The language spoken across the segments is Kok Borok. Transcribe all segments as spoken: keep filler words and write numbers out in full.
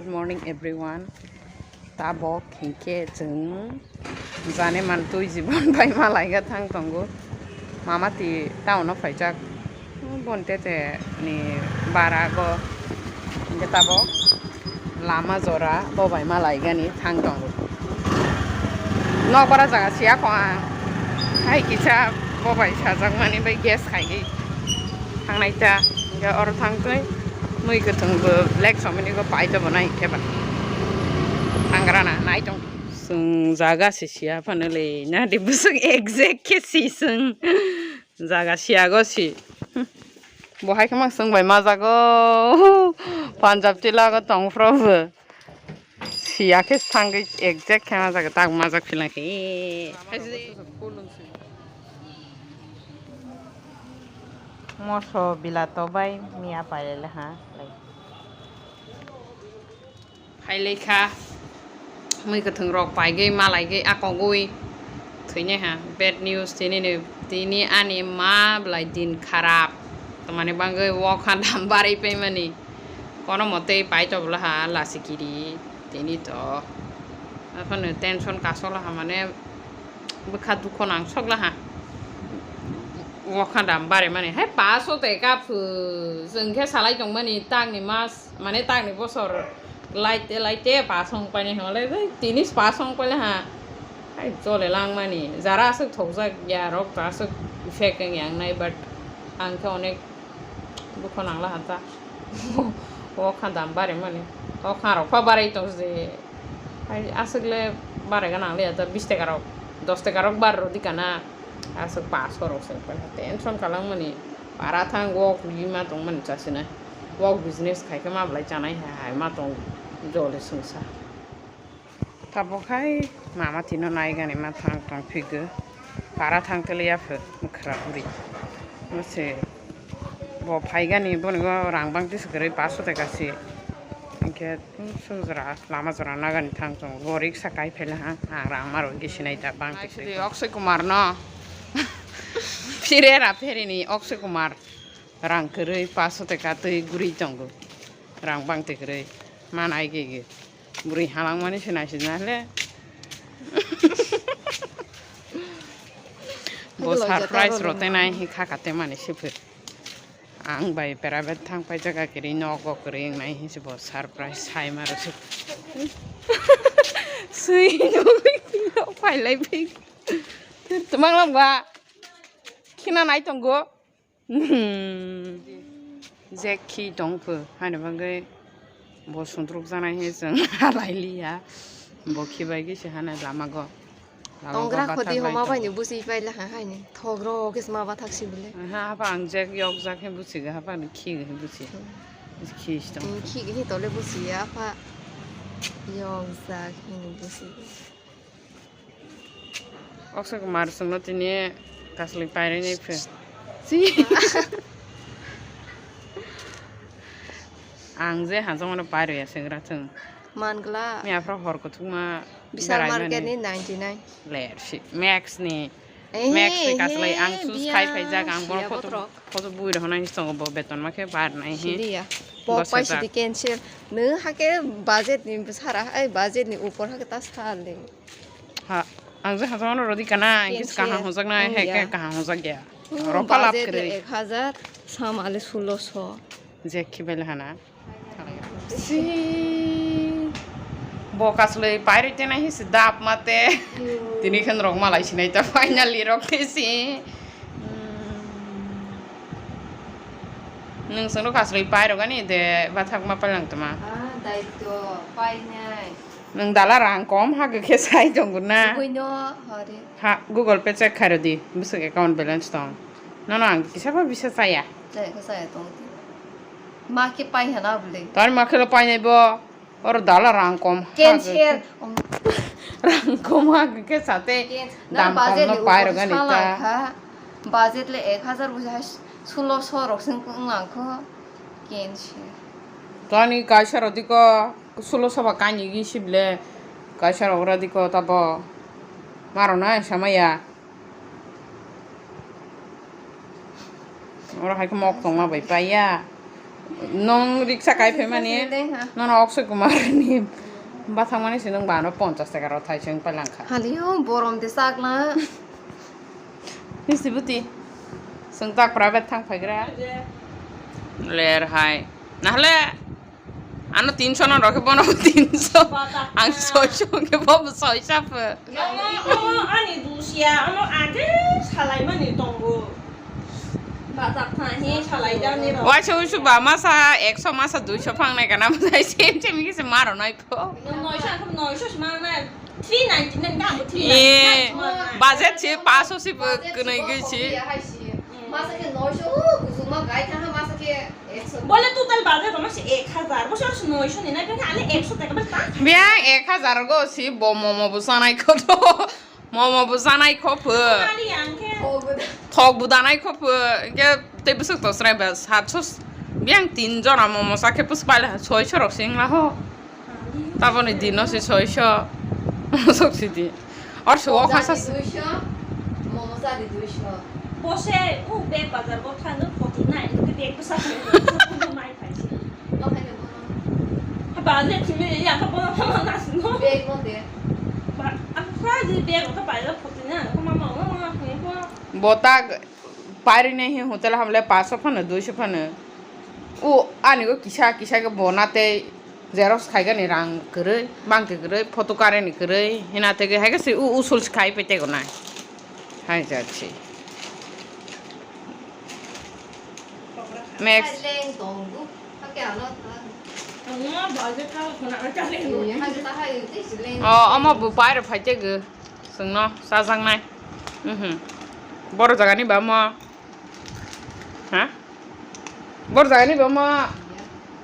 Good morning everyone. Tabok hinkhe chwng jani man twi jibon bai malaiga thang tongo. Mama ti town o phaijak. Bonte te ni barago. Hinkhe tabok lama jora bo bai malaigani thang tongo. Nokora jaga siya kho ang. Hai kisa bo bai sajakmani bai gas khaigwi thangnai ta. Hinkhe oro thangtwi mui kwthwng bo lek somani go pai to bo nai khe ba. Thangrana nai tong. Chwng jaga se siya phano le na de bwswk exact khe si chwng. Jaga siyago si. Bo hai khe mang chwng bai majago. Punjab tilago tong phro bo. Siya khe thangwi exact khe majak, tak majak philang khe. Moso bilato bai miya pailele ha. Phailai kha. Mui kwthwng rok paigwi malaigwi akogwi thwinai ha. Bad news tini ni, tini ani ma belai din kharap. Tamani bagwi wokha dam barwi paimani. Kono motwi pai tobla ha lasi kiri tini to. Aphano tension kasol ha mane bwkha dukho nang sokla ha. Wokha dam bare mani hai paso te kaphu chwng khe salai tong mani tangni mas mane tangni bosor laite laite paso wng paine hole tini paso wng paile ha. Hai chole lang mani jara aswk thokjak ya rok to aswk effect wng yang nai but ang khe onek dukho nangla hata. O kha dam bare mani. O kha rok pha barai tong se. Hai aswk le barai ga nang le hata bis taka rok, dos taka rok bar rw di kana. Aswk paso rok se tension kalang mani. Para thang wok ri ma tong mani chasi nai. Wok business khai khe ma belai chanai hai hai ma tong jole sungsa. Tabuk hai mama tino naigani ma thang tong phigo. Para thang tele yapho mwkhra bwrwi. Mase bo phaigani boni go rang bang tisi kwrwi paso taka si. Hinkhe sujra lama jora nagani thang tong. Bo riksa kai phela ha. Ang rang maro gisinai ta bang. Actually, Akshay Kumar no. Phire ra pherini Akshay Kumar. Rang kwrwi paso taka twi guri tongo. Rang bang twi kwrwi. Manai gigi. Bwrwi halangmani se naisina le. Bo surprise rote nai hi kha kate mani siphe. Ang bai private thang pai jaga kiri nogo kiri nai hi se bo surprise sai maro se. Sui nugui kino pailai phi. Tumang lam ba. Khina nai tongo. Je khi tong pho, haino bagwi bo sundruk janai he chwng halai liya. Bo khibai gwi se hana lama go. Lama go tongra khodi bathak homa lai bai ni tongo. Busi pai la ha haini. Thogro kis ma bathak si bile. Ha apa ang jek yok jak he busi ga apa ni khi ga he busi. Hmm. Khi sto. Hmm, khi ga he tole busi ya apa. Yok jak he ni busi. Akshay Kumar chwngno tini kaslwi pairwi nai phi. Si. Ang je hanjamano pairwi ya swngra chwng. Mangla. Ni aphro hor kuthukma Vishal berai market mani. Ni ninety nine. Ler si. Max ni. Eh, Max ni he, kaslwi he, ang sus biya khai phaijak ang bor siya photo botrok. Photo bui rw hwnani tongo bo beton ma khe bar nai he. Sidi ya. Pok pai sidi cancel. Nw hake budget ni sara ai budget ni upor hake ta sal de. Ha, ang je hajano rodi kana, ang kis kaham hojak na, he ke kaham hojak ya. Ropa lap kre. Ek hajar, sama le sulo so. Je khibel hana. Si. Bo kasloi pairoi tena hi si dap mate. Tini khen rok malai sinai ta finally rok te si. Nung sunu kasloi pairok ani de bathak ma palang tama. Ah, daito painai. Nwng dala rang kom ha khe sai tongo na? Buino hore. Ha, Google Pay check khairo di, bwswk account balance tong. Nono ang kisa pha bisa chaya. Chaya khe chaya tong. Ma khe pai hana bwle. Tar ma khe lo painai bo. Oro dala rang kom ha khe. Cancel. Rang kom ha khe sate. Dam kom no pairok ani ta. Budget le ek hajar buja hai sulo so rok sing wng lang kho. Cancel. Tani kaisa rodi ko. Sulo soba kainwi gwi sible kaisa rok radi ko tabo maro na samaya. Oro hai khe mok tongma bai paiya. Nwng riksa kai phaimani, Riksa kai phaimani. Nono Akshay Kumar ni bathang mani se nwng bano ponchas taka rok thai se wng pailangkha. Halio borom de sakla. Histi buti. Swng tak private thang phaigra. Ler hai. Nahle. Ano tinso no rokhe bono tinso. Batak Ang na. Soiso ke bo soisa phe. Ano, ano, ani dusia, ano age salaimani tongo. Batak na he salaidani rok. Waisa usu ba masa ekso masa duiso phangnai kana masa sem sem kise maro nai pho. Noisa, noisa sima na. Three ninety nine ka, amo three ninety nine. Eh, budget se paso se bo kwnai gwi se. Masa khe noisho, o, kuchukma gai thangkha, masa khe ekso. Bole total budget rok masa ek hazar, bo se noisho ni nai, bengkha ale ekso taka bas ta. Biyang ek hazar go si bo momo bo sanai kho to. Momo bo sanai kho pho. Mali yang khe. Thok bo da. Thok bo danai kho pho. Ke te bwswk to srai ba satso. Biyang tin jona momo sa khe pus paila soiso rok sing la ho. Taboni dino se soiso. Sok sidi. Or se o khasa. Duiso, momo sadi duiso. Bose u bag bazar go thangno photo nai, ke bag bwsa thangno mai phai se. Okhane bono. Ha, bazar thimi ya ka bono phama nasno. Bag mo de. Ba, ang phra di bag ka bazar photo na, ka mama, mama, mama, mama. Bota pairi ne hi hotel hamle paso phano, duiso phano. U ani go kisa, kisa ke bona tei Xerox khaigani rang kwrwi, bangke kwrwi, photo kareni kwrwi, hina tege haikhe se u usul se khai pete gonai. Hai jat se. Max. O, omo bo pairo phaitego. Chwngno chajaknai. Mhm. Boro jagani ba omo. Ha? Bor jagani bama.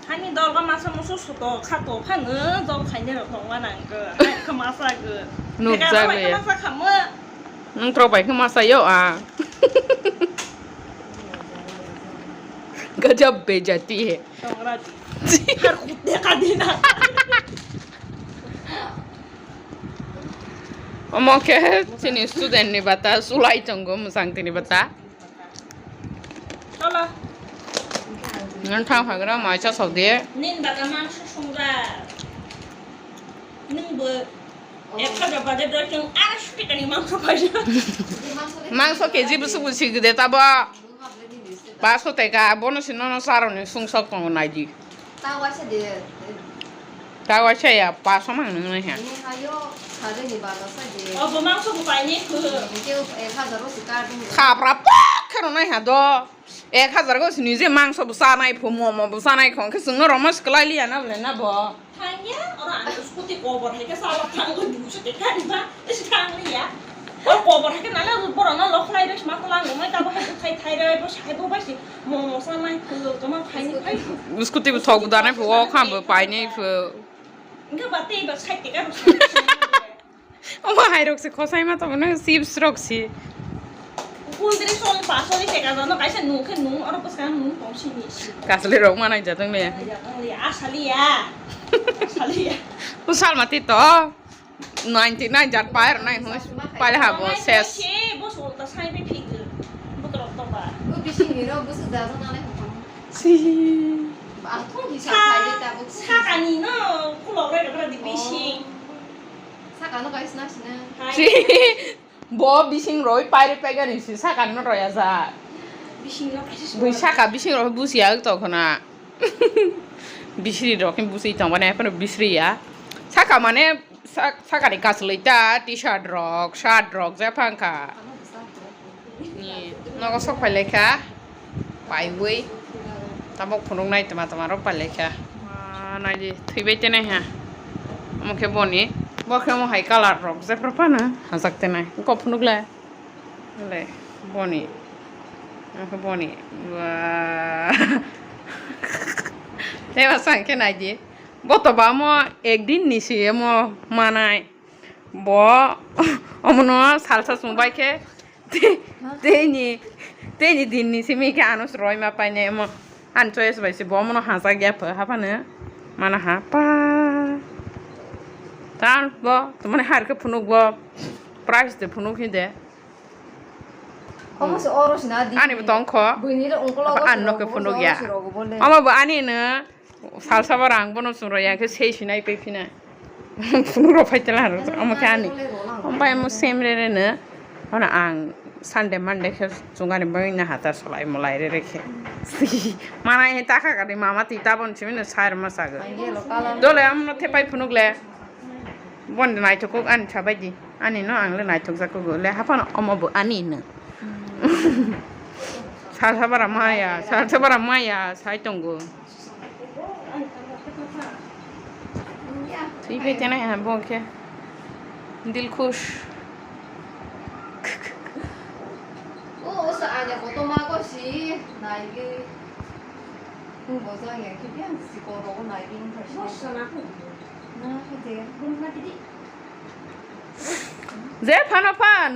Hani dolga masa musu suto khato phano dol khainai rok tongma nangkhe. Hai khe masa khe. Nuk jagli. Beka rok bai khe masa khamma. Nung tro bai khe masa yo a. Gajab bejati hai. Tongra di. Har khut dekha di na. Omo khe chini student ni bata sulai tongo mwsang tini bata. Cholo. Nang thang phagra mai cha sok de. Nin bata mangso songja. Nung bo ek hajar budget rw chwng arsho taka ni mangso paisa. Mangso K G bwswk bwswk de tabo. Paso taka bono si nono charoni sungsok tongo naidi. Ta waisa de. Ta waisa ya, paso mang nung nai ha. Ni hayo, sajani bala sa de. O bo mangso bo paini khu. Ke ek hajar o si kar dum. Khapra pok kheno nai ha do. Ek hajar go si nije mangso bo sanai phu, momo bo sanai khong khe sungno romas klai liya na bole na bo. Thangya, oro ang scooty cover hai khe sala thang ko duso te kari ba. Is thang liya. O cover hai khe nala borok no lokhlai rw sma ko lang mai ta bo hai khai thai rw bo sai bo bai si. Momo sanai phu, toma khaini phai. Scooty bo thok danai phu, o kham bo painai phu. Engkha ba tei ba side teka rok side. Omo hai rok se khosai ma tongmani chips rok si. Kundri sol pasol ni teka jano kaisa nung khe nung oro bwskang nung tong sini si. Kasle rok ma nai jatong le. Asali ya. Asali ya. Usal mati to. Ninety nine jat pair nai hon paile ha bo ses. Bo sol ta sai be phik. Bukrok to ba. Bo bising ni rok busu jado na le hon. Si. Ba thong hi sa khai ta bo. Sa kani no khulok re re di bising. Saka no kaisa na sina. Si. Bo bising roi pairi paigani si saka no roya ja. Bising no kaisa. Bui saka bising roi busi ya to khona. Bisri rok ni busi tong bana phano bisri ya. Saka mane sak-, saka ni kasloi ta T-shirt rok, shirt rok je phang kha. Ni nogo sok phai lai kha. Paiwi tabok phunuknai tama tama rok pailai kha. Ah, naidi thwibai tenai ha. Omo khe boni. Bo khe omo hai colour rok jephru phano hajak tenai. Kok phunuk le. Le boni. Omo khe boni. Ba. Tei ba sang khe naidi. Bo to ba omo ek din ni si omo manai. Bo omono salsa chumbai khe te-, teini, teini dinni simi khe ano se roima painai omo. Ani choice bai se bo omono hajak ya pho haphano mano ha pa. Ta bo tomoni har khe phunuk bo price de phunuk hi de. Omo se oro sina di. Ani bo tong kho. Buini ro ungkolo. Ani no khe phunuk ya. Omo bo ani no. Salsa bara ang bono chwng rw ya khe sei sinai twi phina. Phunuk rw phai tela aro omo khe ani. Omo bai omo sem re re no. Ono ang Sunday Monday khe chwng ani bai na hata solai molai re re khe. Mana he ta kha kani mama twi ta bon simi no sai rw ma sago. Dole amo no thepai phunuk le. Bon naithok kok ani sabai di. Ani no ang le naithok jak kok le haphano omo bo ani no. Salsa bara maya, salsa bara maya sai tongo. Twi phai tena ha bo khe. Dilkhush. O, o sa anya koto ma ko si nai ge. Ko bo sa ya ki biang si ko ro nai ge. Mo sa na ko. Na ko de. Ko ma ti di. Je phano phan.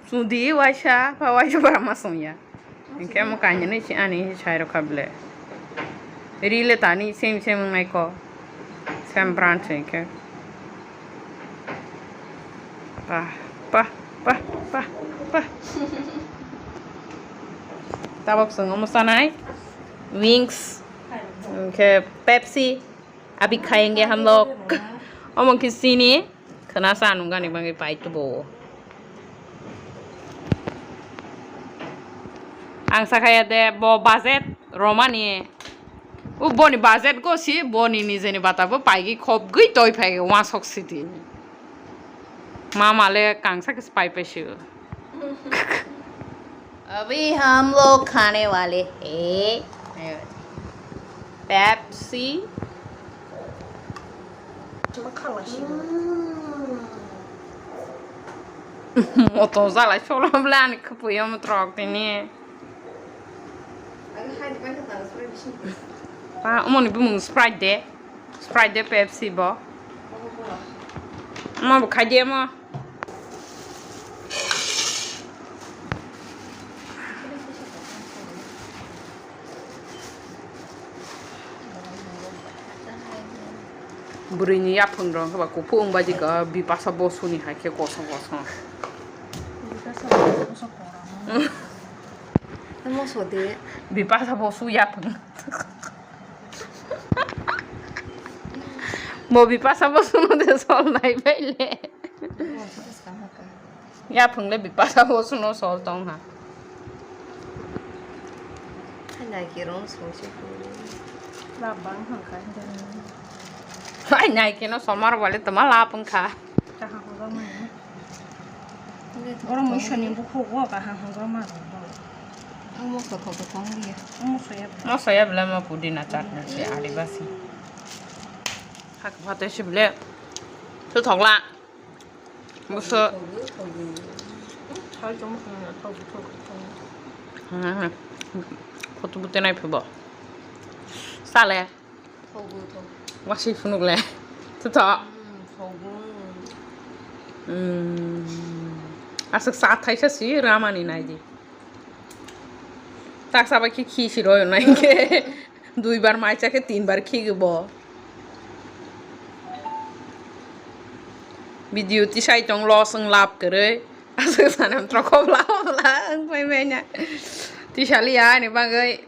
Sudi waisa, pa waisa bara ma songya. Hingke mo kainwi si ani sai rokha ble. Ri le tani same same wngnai ko. Same brand se hingke. Pa, pa, pa, pa, pa. Tabok song omo sanai. Wings. Hingke Pepsi. Abhi khayenge hum log. Omo khe chini khwna cha nung gani bagwi pai tubo. Ang sakha ya de bo budget romani. U boni budget go si boni nijeni bata bo paigi khop gwi toi phai wansok siti. Mama le kangsa khe pai pai si. अभी हम लोग खाने वाले हैं Pepsi. Moto jalai solo bla ani khapui omo trok tini. Pa, omoni bumung Sprite de. Sprite de Pepsi bo. Omo bo khai de omo. Bwrwini yaphang rok hwnba kuphung wngbaji ka Bipasa Bosuni hai khe kosong kosong. Moso de. Bipasa Bosu yaphang. Bo Bipasa Bosu no de sol nai bai le. Yaphang le Bipasa Bosu no sol tong ha. Hai nai khe rong song se phu. Lab bang hang khai. Hai nai khe no somar bale tama lab wng kha. Oro muisani bukhuk o kaham hwnjak ma rwkha. Moso thok thok tong liya. Moso ya. Moso ya bwle mo pudina chutney se adibasi. Hak phatai se bwle. Thok thok la. Moso. Hai chong thok thok thok. Photo bute nai phebo. Sale. Thogo, thogo. Wasi phunuk le. Totho. Hmm, thogo. Hmm. Aswk sa thaisa si ramani nai di. Taksa bai khe khi si royo nai khe. Dui bar mai cha khe tin bar khi bo. Video tisai tong los wng lab kwrwi. Aswk sanam trokhop la la wng pai bai na. Tisali ya ani bagwi.